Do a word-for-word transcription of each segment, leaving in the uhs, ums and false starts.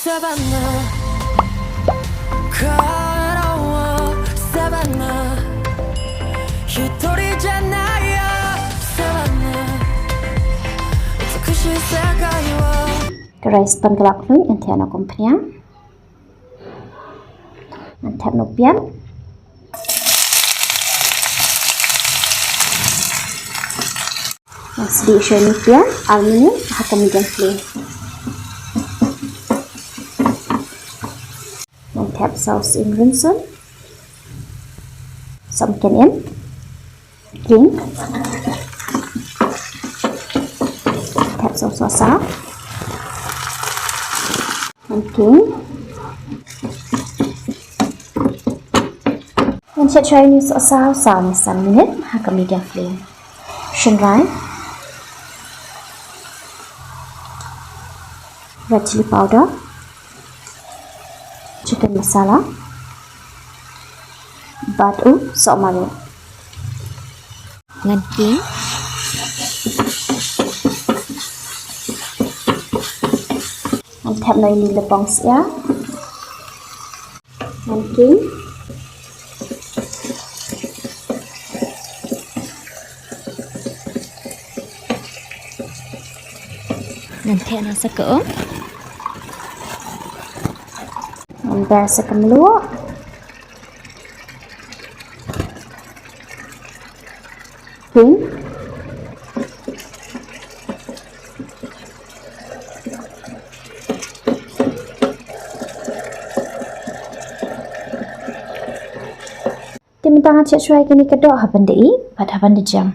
Savannah, 걸어와 Savannah, 一人じゃないよ Savannah, 美しい世界を Ka rice pan ka la khlun, ngan thep noh kum phniang. Ngan thep noh piat. Ngan sdieh shuwa ïa une u piat ar minit ha ka medium flame. Ngan thep sa u sying rynsun. Sa u mken im. King. Thep sa u sohsaw. Ngan king. Ngan shet shuwa ïa une u sohsaw saw ne san minit ha ka medium flame. Shynrai. Red chilli powder. Chicken masala. Bad u sohmaric. Ngan king. Ngan thep noh ïa une u lypong syiar. Ngan king. Ngan thep noh sa ka um. Ngan ber sa ka mluh. King. Te mynta ngan shet shuwa ïa kine ka doh ha ban da ih bad ha ban da jem.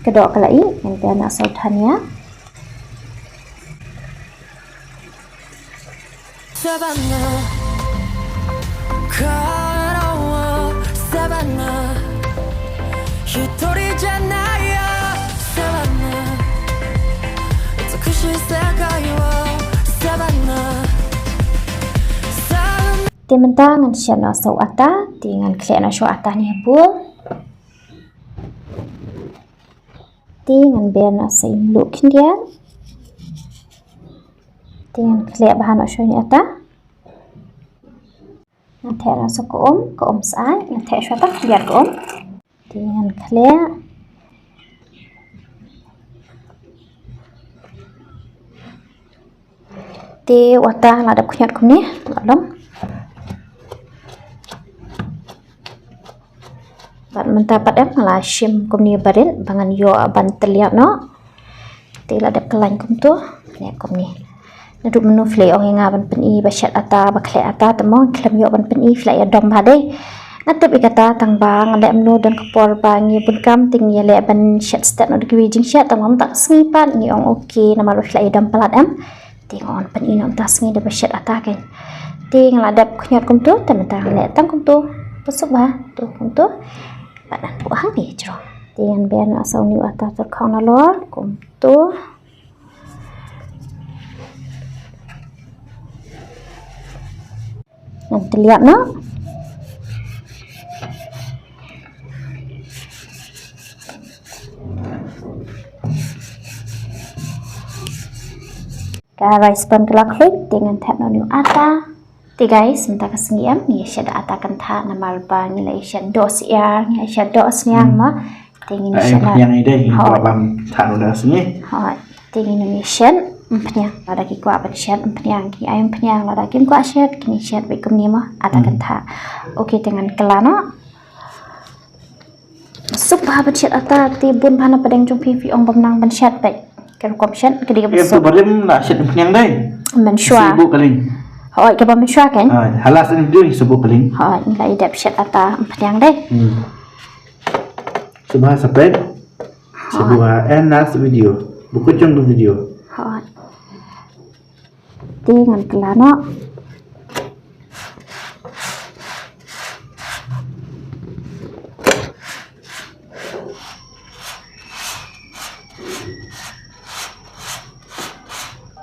Ka doh ka la ih, ngan ber noh sa u dhania. Savannah, 걸어와 Savannah, 一人じゃないよ Savannah, 美しい世界を Savannah, Savannah. Te mynta ngan shet noh sa u ata, te ngan khleh noh shuwa ata ne ha bowl. Te ngan ber noh sa i mluh khyndiat. Te ngan khleh bha noh shuwa ïa une u ata. Ngan thep noh sa ka um, ka um syaid, ngan thep shuwa ta khyndiat ka um. Te ngan khleh. Te u ata la dep khñiot kumne, la long. Bad mynta pat em nga la shim kumne barit ba ngan ïoh ban tylliat noh. Te la dep kyllain kumto, ne kumne. Naduh mynno phi la ong ïa nga ban pyni ba shet ata, ba khleh ata, te mo khlem ïoh ban pyni, phi la ïa dom bha dei. Nga tip ïa kata tang ba nga leh mynno don ka por ba ngi bun kam te ngi ïa leh ban shet stet noh da kiwei jingshet, tang ba mynta ka sngi pat ngi ong okay namar ba phi la ïa dom palat em. Te nga ong pyni noh mynta sngi da ba shet ata kein. Te nga la dep khñiot kumto, te mynta nga leh tang kumto. Ba suk bha, to kumto. Bad ngan buh hangne jrong. Te ngan ber noh sa une u ata tyrkhong nalor kumto. Ngan tylliat noh. Ka rice pan ka la khluit, te ngan thep noh une u ata. Te guys, mynta ka sngi em ngi ïa shet da ata kynthah namar ba ngi la ïa shet doh syiar, ngi la ïa shet doh sniang mo. Te ngin ïa shet da. Ai, ym pynïang ïa dei, ngi kwah ban thah noh da sngi. Hooid. Te ngin ïa shet ym pynïang. Lada ki kwah ban shet ym pynïang, ki ai ym pynïang, lada kim kwah shet, kin ïa shet beit kumne mo, ata kynthah. Okay, te ngan kylla noh. Suk bha ban shet ata, te bun bha na pdeng jong phi phi ong bym nang ban shet beit. Ka rukom shet ka dei kaba suk. Em, tu barim la shet ym pynïang dei. Mynshuwa. Sa buh ka link. Hooid, kaba mynshuwa kein. Hooid, ha last video sa buh ka link. Hooid, ngi la ïa dep shet ata ym pynïang dei. Hmm. Suk bha sa peit. Sa buh ha end last video. Buh kut jong ka video. Hooid. Te ngan kylla noh.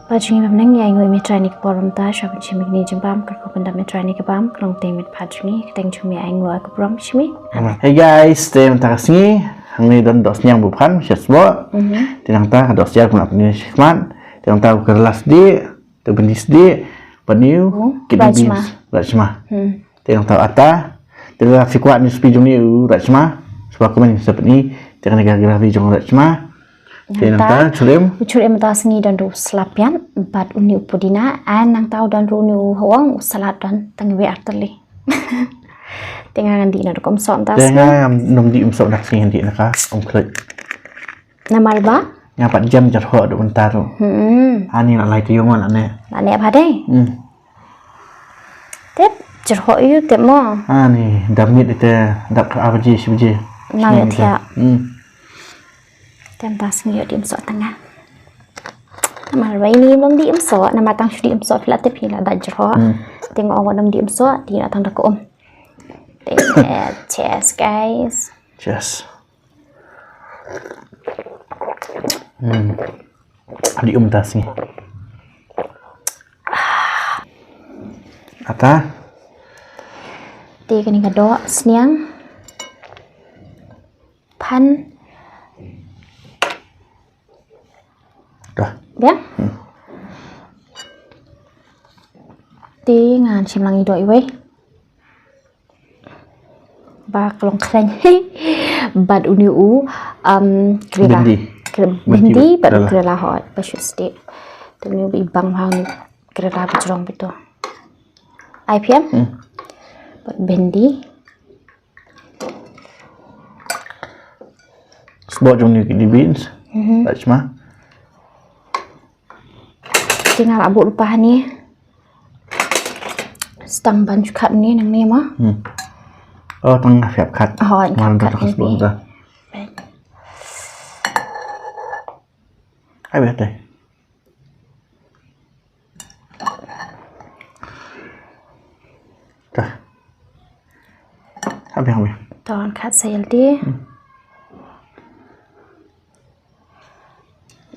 Bad jong ngi bymneng, ngi ainguh ïa me Trai ha kane ka por mynta, shuwa ban shim ïa kane ka jingbam, kyrkhu pyndap me Trai ha kane ka bam, ka long teng met bad jong ngi, ka kyrteng jong me ainguh, ka burom shim ïa. Amen. Hey guys, te mynta ka sngi, hangne don doh sniang ba phan, shet sboh. Mhm. Te nangta ka doh syiar kumno pynïaid shakhmat. Te nangta ka last dih, te bynta sdih. Paneer, kidney beans, rajma. Hmm. Te nangta u atta. Te lada phi kwah ni recipe jong ni u rajma, shuwa comment sa pyni. Te kane ka gravy jong rajma. Te nangta, nangta churem. U churem mynta sngi don ruh u sla piat bad uni u pudina, and nangta u don ruh uni u hawang, u salad don tang iwei ar tylli. Te nga ngan dih na rukom soh mynta sngi. Te nga ngam dih um soh na sngi, ngan dih na ka um khluit. Namar ba? Nga pat jem jyrhoh da mynta ruh. Hmm. Ani na lai te yong na ne. Na ne ba dei. Hmm. Tep jyrhoh ïa u tep mo. Ani dap miet ite dap ka ar baje shi baje. Na ne thiah. Hmm. Te mynta sngi ïoh dih um soh tang nga. Namar ba ini ym dih um soh, namar tang shu dih um soh phi la tip hi la da jyrhoh. Hmm. Te nga ong ym dih um soh, dih na tang da ka um. Te cheers guys. Cheers. Hmm. Dih um mynta sngi. Ata. Te kane ka doh sniang. Phan. Dah. Ya. Hmm. Te ngan shim lang i doh iwei. Ba ka long khlaiñ. Bad uni u, um, karela. Bindi. Kare-, bindi, bindi, bad karela. Karela hot, ba shu sdeh. Te uni u i bang ha uni karela ba jrong bito. Ai phi em? Hmm. Bad bindi. Sbok jong uni kidney beans. Mhm. Rajma. Te nga la buh lypa hangne. Sdang ban shu khat ne nangne ma. Hmm. Oh, tang nga phi hap khat. Oh, nga khat ne. Ai, bete. Dah. Habis, habis. Ton khat sa ïalti. Hmm.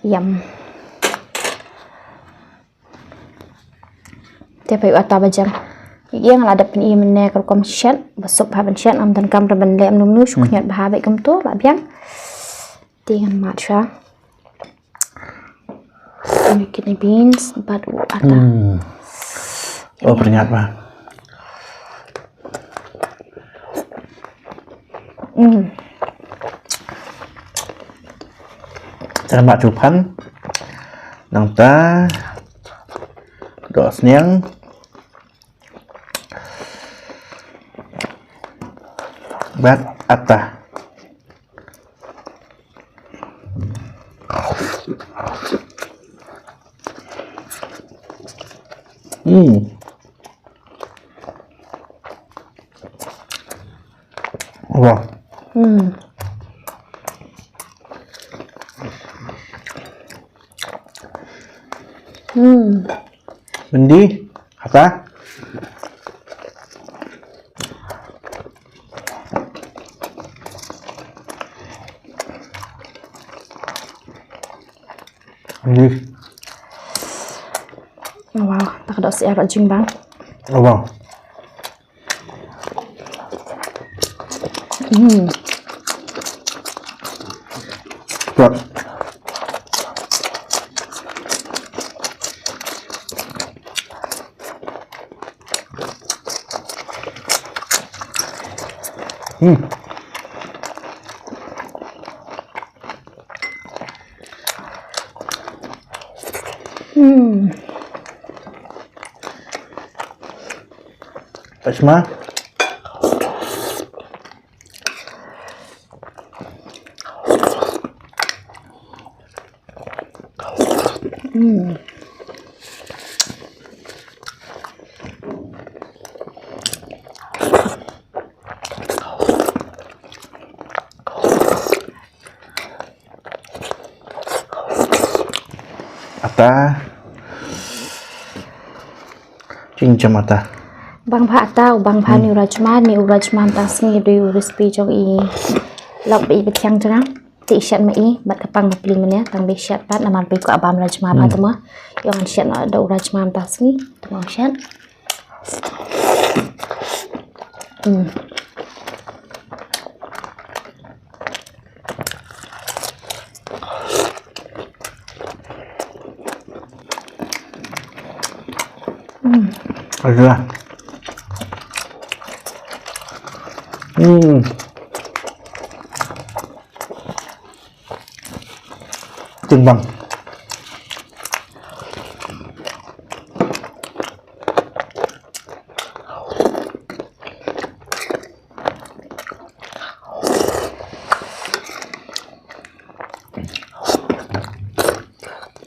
Yum. Te peit u atta ba jem. Ïa nga la dep pyni mynne ka rukom shet, ba suk bha ban shet, ngam donkam ruh ban leh kumno kumno, shu khñiot bha beit kumto, la biang. Te ngan mad shuwa. Uni kidney beans bad u atta. Hmm. Oh, pynïap bha. Hmm. Te mad shu phan. Nangta doh sniang. Bad atta. Hmm. Wah. Hmm. Hmm. Bindi, kata. Bindi. Oh, wow, tak ada siar jing bang. Oh, wow. Hmm. Kuat. Hmm. Hmm. Rajma. Hmm. Atta. Jingjem atta. Bang bha atta, u bang bha. Hmm. Ni u rajma, ni u rajma mynta sngi dei u recipe jong i lok ba i ba thiang jong nga. Te i shet ma i bad ka pang ba pli mynne, tang ba i shet pat namar ba i kwah bam rajma bha. Hmm. Te ma i ong ngan shet noh da u rajma mynta sngi. Te ma ong shet. Hmm. Hmm. Ada. Hmm. Timbang.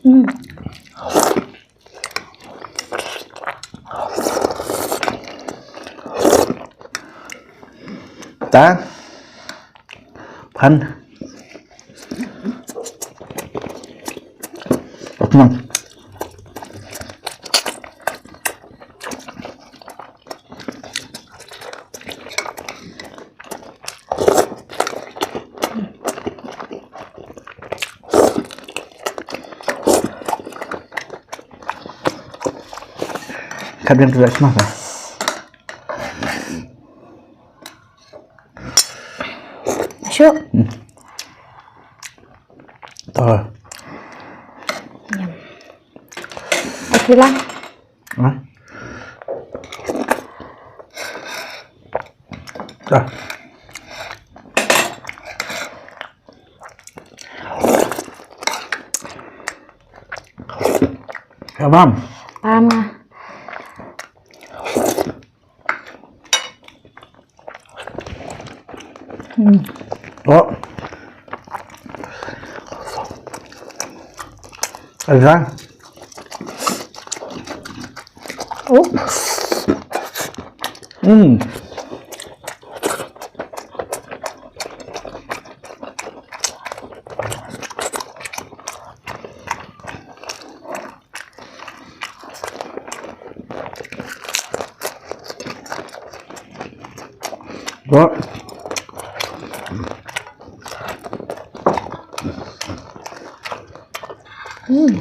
Hmm. Ta. Phan. Phan. Kadang tu dah semasa. Masuk. Hmm. Toh. Nyam. Okey lah. Hah? Dah. Ya, Mam. Paham lah. Hmm. Oh. Ada. Oh. Hmm. Bro. Hmm.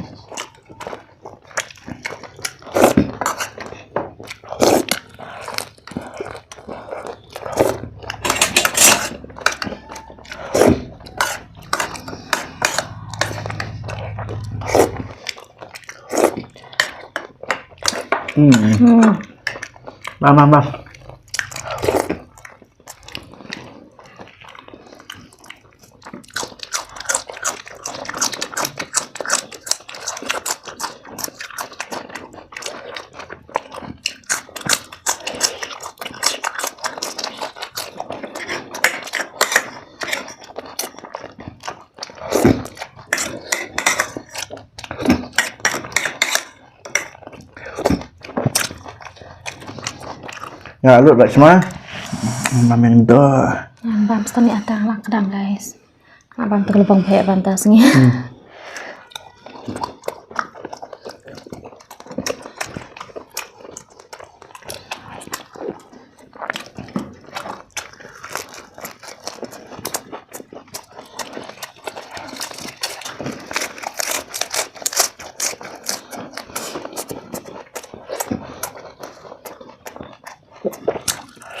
Hmm. Hmm. Mama, mama. Nga lut bad shma. Mamin do. Bam stan ni atang lah kedang, guys. Abang tu kalau bang pek banta sngi. Hmm.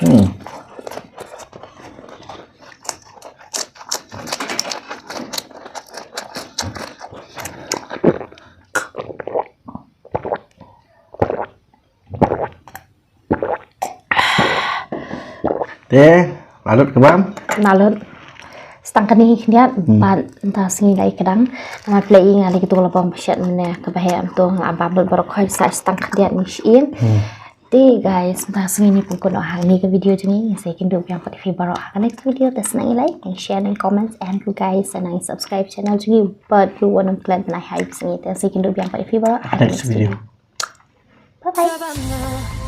Hmm. Te, la lut ka bam? La lut. Stang kane khyndiat, hmm, bad mynta sngi la i kdang. Namar phi la i nga la ïathuh la bam ba shet mynne ka ba heh, mynta nga la bam lut baroh khoit, sa stang khyndiat ni shin. Hmm. Te guys, mynta sngi ni pynkuno hangne ka video jong ngi. Ngin sa ïakynduh biang pat ïa phi baroh ha ka next video. Te sa nang i like, nang share, nang comments, and ruh guys sa nang i subscribe channel jong ngi. Bad ruh wat nym klet ban ai hi ïa phi sngi. Te sa ïakynduh biang pat ïa phi baroh ha ka next video. Bye bye.